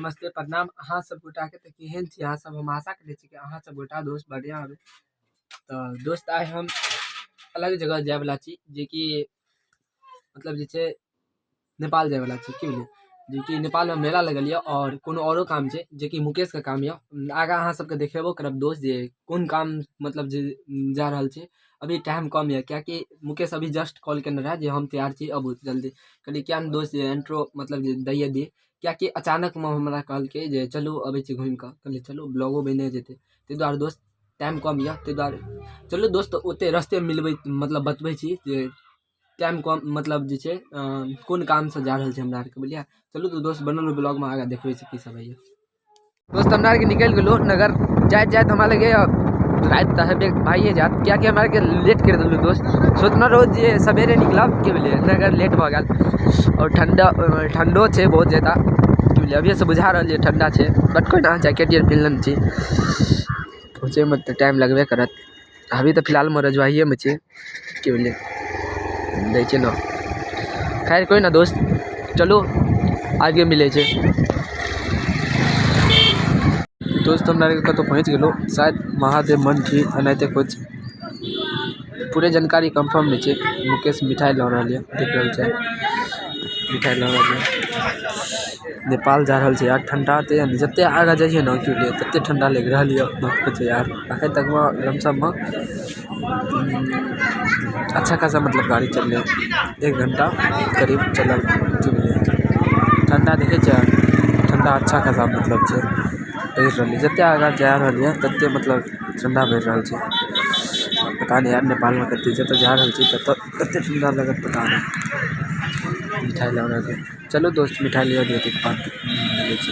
नमस्ते प्रणाम अहाँ सब गोटाके। तऽ केहन छी अहाँ सब? हम आशा करै छी कि अहाँ सब गोटा दोस्त बढ़िआँ हेबै। तऽ दोस्त आइ हम अलग जगह जायवला छी, जेकि मतलब जे छै नेपाल जायवला छी, की बुझलियै? जेकि नेपालमे मेला लगल यऽ आओर कोनो औरो काम छै, जेकि मुकेशके काम यऽ। आगाँ अहाँ सबके देखेबो करब दोस्त जे कोन काम मतलब जे जा रहल छै। अभी टाइम कम यऽ, किएकि मुकेश अभी जस्ट कॉल केने रहए जे हम तैयार छी, अबू जल्दी। कहलियै किएक नहि दोस्त, जे एंट्रो मतलब जे दैए दियै, किएकि अचानकमे हमरा कहलकै जे चलू अबै छी घुमिकऽ। कहलियै चलू ब्लॉगो बनिए जेतै। ताहि दुआरे दोस्त टाइम कम यऽ, ताहि दुआरे चलू दोस्त ओतेक रस्तेमे मिलबै, मतलब बतबै छी जे टाइम कम मतलब जे छै कोन कामसँ जा रहल छै हमरा आरके, बुझलियै? चलू तऽ दोस्त बनल ब्लॉगमे, आगाँ देखबै छी की सब होइए। दोस्त हमरा आरके निकलि गेलहुँ नगर, जाइत जाइत हमरा लगैए राति तऽ हेबे भइए जायत, किएकि हमरा आरके लेट करि देलहुँ दोस्त। सोचने रहौँ जे सवेरे निकलब, की बुझलियै? नगर लेट भऽ गेल आओर ठण्डा ठण्डो छै बहुत जादा, की बुझलियै? अभियेसँ बुझा रहल यऽ ठण्डा छै, बट कोइ ना, जैकेट आर पिन्हले छी। पहुँचैमे तऽ टाइम लगबे करत। अभी तऽ फिलहालमे रजवाहिएमे छी, की बुझलियै? दै छै ने, खैर कोइ ना दोस्त, चलू आगे मिलै छै। दोस्त हमरा आरके कतहु पहुँचि गेलहुँ, शायद महादेव मंठ ही एनाहिते किछु, पूरे जानकारी कन्फर्म नहि छै। मुकेश मिठाइ लऽ रहल यऽ, देख रहल छै मिठाइ लऽ रहल यऽ। नेपाल जा रहल छै यार, ठण्डा तऽ यऽ, जतेक आगाँ जाइए ने की बुझलियै ततेक ठण्डा लागि रहल यऽ, मत पूछू यार। अखन तकमे लमसममे अच्छा खासा मतलब गाड़ी चललै, 1 घण्टा करीब चलल, की बुझलियै? ठण्डा देखै छियै, ठण्डा अच्छा खासा मतलब छै बढ़ि रहल यऽ। जतेक आगाँ जा रहल यऽ ततेक मतलब ठण्डा बढ़ि रहल छै। पता नहि यार नेपालमे कतेक, जतऽ जा रहल छी ततऽ कतेक ठण्डा लागत पता नहि। मिठाइ लऽ रहल छै, चलू दोस्त मिठाइ लिअ दिअ, ताहिके बाद मिलै छी।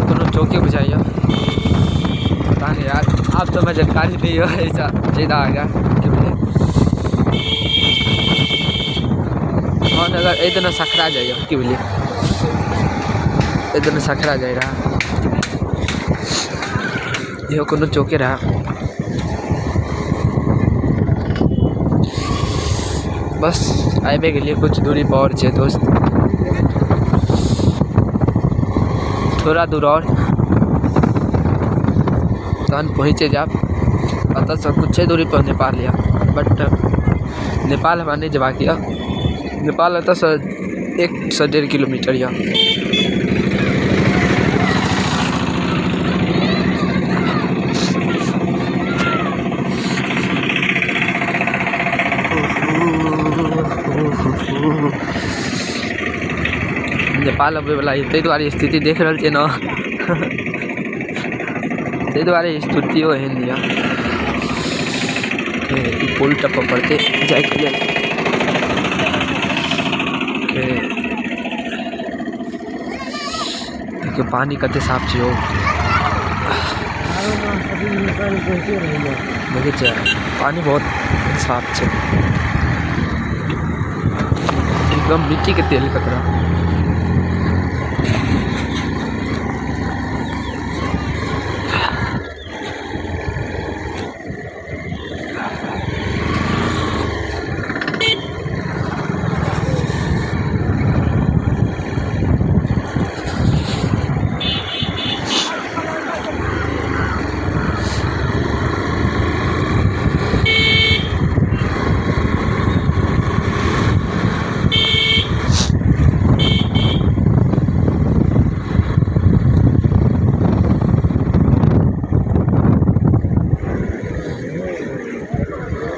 कोनो चौके बुझाइए, पता नहीं यार, आब तऽ हमरा जानकारी नहि यऽ ऐसा ज्यादा आगाँ की बुझलियै। तहन अगर एहि दिना सखरा जाइए, की बुझलियै? एहि दिना सखरा जाइ रहा, इहो कोनो चौके रहा। बस आबि गेलियै, कुछ दूरी पर आओर छै दोस्त, थोड़ा दूर आओर तहन पहुँचे जायब। एतऽसँ कुछे दूरी पर नेपाल यऽ, बट नेपाल हमरा नहि जेबाक यऽ। नेपाल एतऽसँ 1 से 1.5 किलोमीटर यऽ। नेपाल अबैवला ताहि दुआरे स्थिति देख रहल छियै ने, ताहि दुआरे स्थितियो एहन यऽ। पुल टपऽ पड़तै जाइके लेल। देखियौ पानी कते साफ छै यौ, देखै छियै पानी बहुत साफ छै, एकदम मिट्टीके तेल के तरह।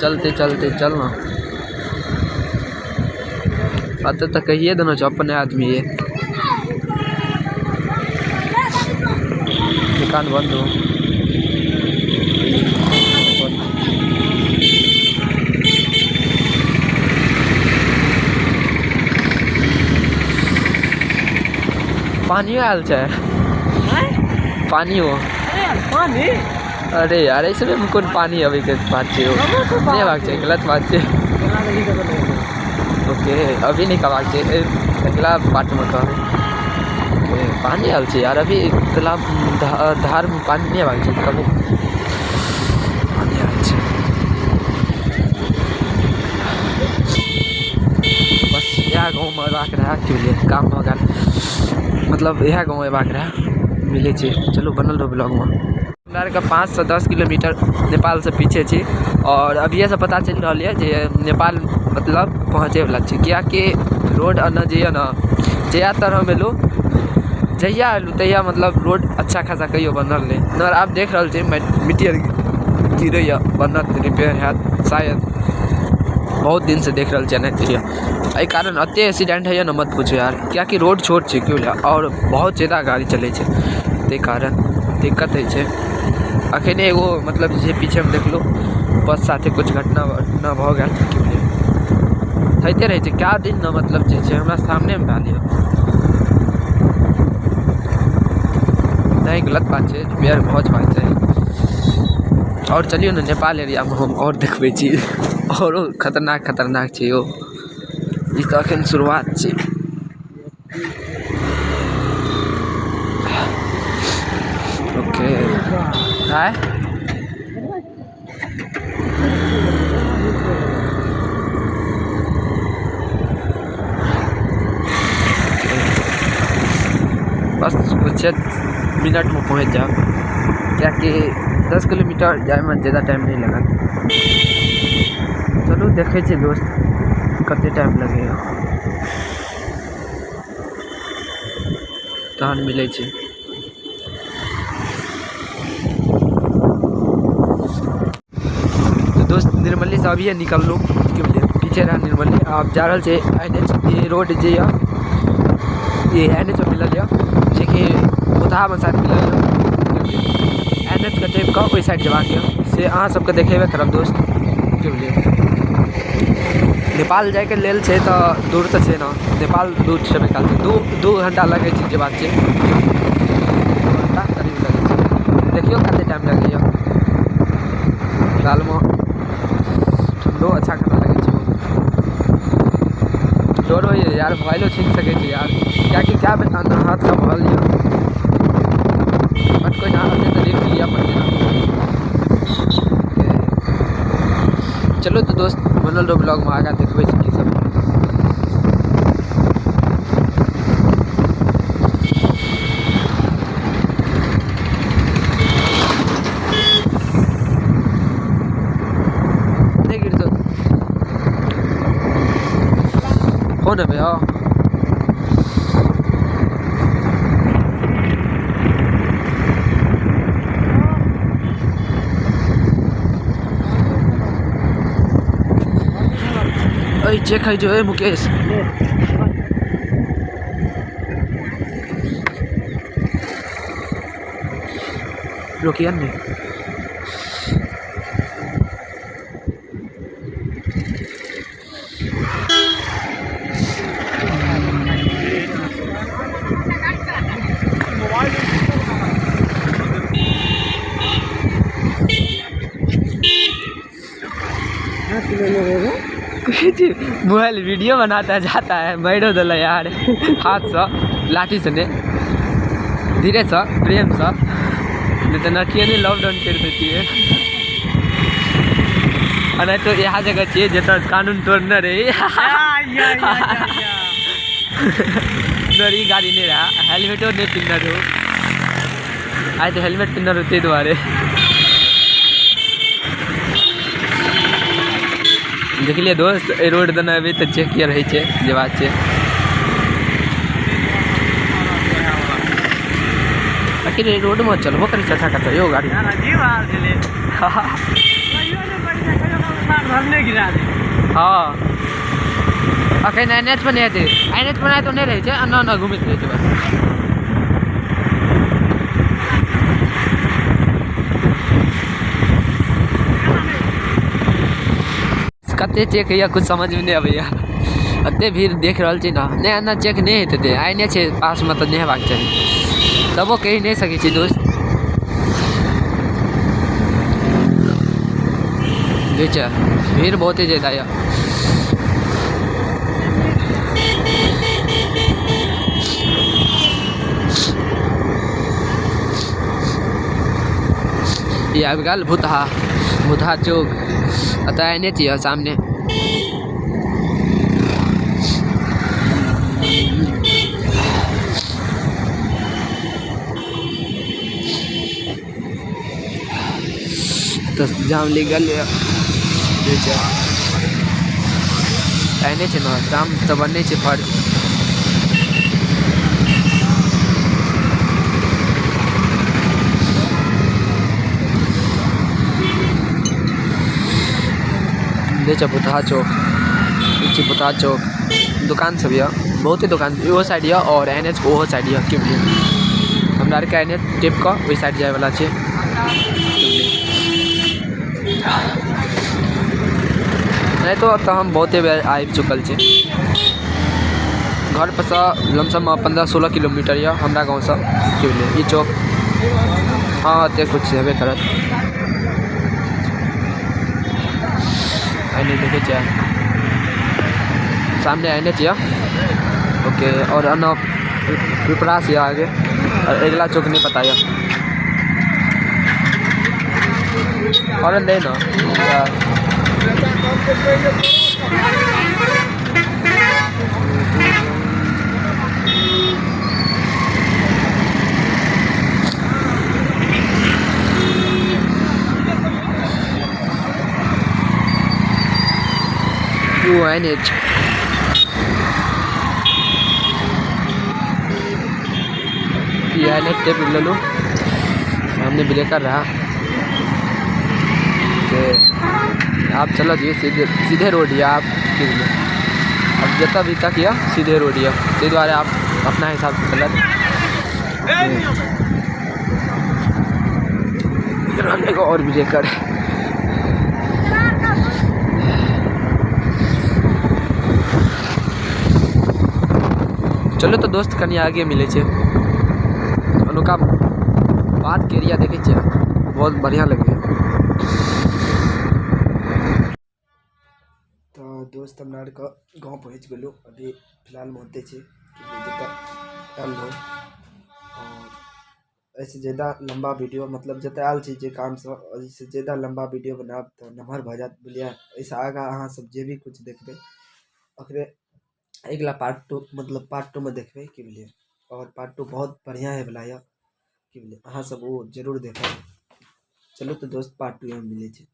चलते चलते चलना अत तक कहिए देना चाहो अपने आदमी ये दुकान बंद हो। पानी आयल छै, पानी हो। पानी अरे यार ऐसे में कौन पानी अभी के बात छै, नहीं बात छै, गलत बात छै। ओके अभी नहीं कहबाक छै, अगला पार्ट में कहबै। पानी आयल छै यार, अभी तालाब धार में पानी नहीं आबै छै, कभी पानी आयल छै। बस इएह गाँवमे अयबाक रहए, की बुझलियै, काम भऽ गेल, मतलब इएह गाँव अयबाक रहए, मिलै छै। चलू बनल रहू ब्लॉगमे। हमरा आरके 5 से 10 किलोमीटर नेपालसँ पीछे छी और अभिये से पता चलि रहल यऽ जे नेपाल मतलब पहुँचैवला छी, किएकि रोड एन्ने जे यऽ ने, जहिया तर हम एलहुँ, जहिया एलहुँ तहिया मतलब रोड अच्छा खासा कहियो बनल नहि। मगर आब देख रहल छी मिट्टी आर गिरैए, बनत, रिपेयर हैत शायद। बहुत दिनसँ देख रहल छी एनाहिते यऽ, एहि कारण एतेक एक्सीडेंट होइए ने मत पूछू यार, किएकि रोड छोट छै क्यों और बहुत ज्यादा गाड़ी चलै छै, ताहि कारण दिक्कत होइ छै। अखने एगो मतलब जे पीछेमे देखलहुँ बस साथे कुछ घटना घटना भऽ गेल, होइते रहै छै कए दिन ने, मतलब जे छै हमरा सामनेमे भए गेल। नहि गलत बात छै, रिपेयर भऽ जेबाक चाही। और चलियौ ने नेपाल एरियामे हम और देखबै छी, औरो खतरनाक खतरनाक छै यौ, ई तऽ अखन शुरुआत छै। ओके हाय बस कुछ मिनट में पहुँच जाओ, कियाकि 10 किलोमीटर जायमे ज़्यादा टाइम नहीं लगत। चलू देखै छियै दोस्त कते टाइम लगैए, तहन मिलै छै। तो दोस्त निर्मली से अभिये निकललहुँ, की बुझलियै, पीछे रहा निर्मली, आब जा रहल छै एन एच रोड जे यऽ, ये एन एच मिलल यऽ, जेकि भूतहामे शायद मिलल यऽ। एन एच के टपि कऽ ओहि साइड जेबाक यऽ, से अहाँ सबके देखेबे करब दोस्त, की बुझलियै। नेपाल जाइके लेल छै तऽ दूर तऽ छै ने, नेपाल दूर छेबे कयल छै, दू घण्टा लगै छै जेबाक छै, 2 घण्टा करीब लगै छै। देखियौ कते टाइम लगैए। फिलहालमे ठण्डो अच्छा खासा लगै छै, डर होइए यार, मोबाइलो छीन सकै छै यार, किएकि कए बेर हाथसँ भरल यऽ, बट कोइ ना होतै तऽ रिस्क लिअ पड़तै ने। चलू तऽ दोस्त बनल रहू ब्लॉगमे, आगाँ देखबै छी की सब। नहि गिरतौ फोन है भैया। चेक है जो मुकेश। रोकिए नहीं। मोबाइल वीडियो बनाता जाता है, मारो दिल यार हाथ से लाठी से ने, धीरे से प्रेम से, नहीं तो नथिए नहीं लॉकडाउन कर देती है। नहीं तो यहाँ जगह चाहिए जतऽ कानून तोड़ने रही। ई गाड़ी नहीं रहा, हेलमेटो नहीं पिन्हने रहो। आइ तो हेलमेट पिन्हने रहो ताहि दुआरे। देखलिए दोस्त एहि रोड दने अभी तऽ चेक किया रहै छै जे बात छै। आखिर एहि रोडमे चलबो करै छै अच्छा खासा यौ गाड़ी। हाँ अखन एन एच पर नहि हेतै, एन एच पर तो नहि रहै छै, एन्ना ओन्ना घुमैत रहै छै बस। कते चेक होइए कुछ समझमे नहि अबैए, एते भीड़ देख रहल छी ने। नहि एना चेक नहि होइत हेतै, आइ नहि छै पासमे तऽ नहि हेबाक चाही, तबो कहि नहि सकै छी दोस्त। देखै छै भीड़ बहुते ज्यादा यऽ। ई आबि गेल भूतहा, भूतहा चौक, एतऽ एन एच यऽ सामने। तऽ जाम लागि गेल यऽ, एने छै ने जाम तऽ बने छै फर्ज। देखै छै भूतहा चौक, ई छै भूतहा चौक, दुकान सब यऽ बहुते दुकान इहो साइड यऽ और एन एच के ओहो साइड यऽ। की बुझलियै, हमरा आरके एन एच टेप कऽ ओहि साइड जायवला छै। नहि तो ओतऽ हम बहुते बेर आबि चुकल छी। घर पर सँ लमसम 15-16 किलोमीटर यऽ हमरा गाँवसँ। की बुझलियै, ई चौक हाँ एते कुछ हेबे करत। एने देखै छियै सामने एन एच यऽ ओके, और एना पिपरास यऽ आगे, और अगिला चौक नहीं पता यऽ। और नहीं ना N H N H tape लेलू, सामने ब्रेकर रहा। आप चलो जी सीधे सीधे रोड यऽ आप की बुझलियै, अब जतऽ भी तक यऽ सीधे रोड यऽ, ताहि दुआरे आप अपना हिसाबसँ चलत। एगो और ब्रेकर चलो तो दोस्त कनि आगे मिलै छै। अनुका बाधके एरिया देखै छियै, बहुत बढ़िआँ लगैए। तऽ दोस्त हमरा आरके गाँव पहुँच गेलहुँ, अभी फिलहालमे ओतै छी जतऽ आयल रहौँ। आओर एहिसँ ज्यादा लम्बा वीडियो मतलब जतऽ आयल छी जे कामसँ, एहिसँ ज्यादा लम्बा वीडियो बनायब तऽ नमहर भऽ जायत बुझलियै। एहिसँ आगाँ अहाँ सब जे भी किछु देखबै ओकरे अगिला पार्ट टू मतलब पार्ट टूमे देखबै, की बुझलियै। आओर पार्ट टू बहुत बढ़िआँ होइवला यऽ, की बुझलियै, अहाँ सब ओ जरूर देखब। चलू तऽ दोस्त पार्ट टू मे मिलै छै।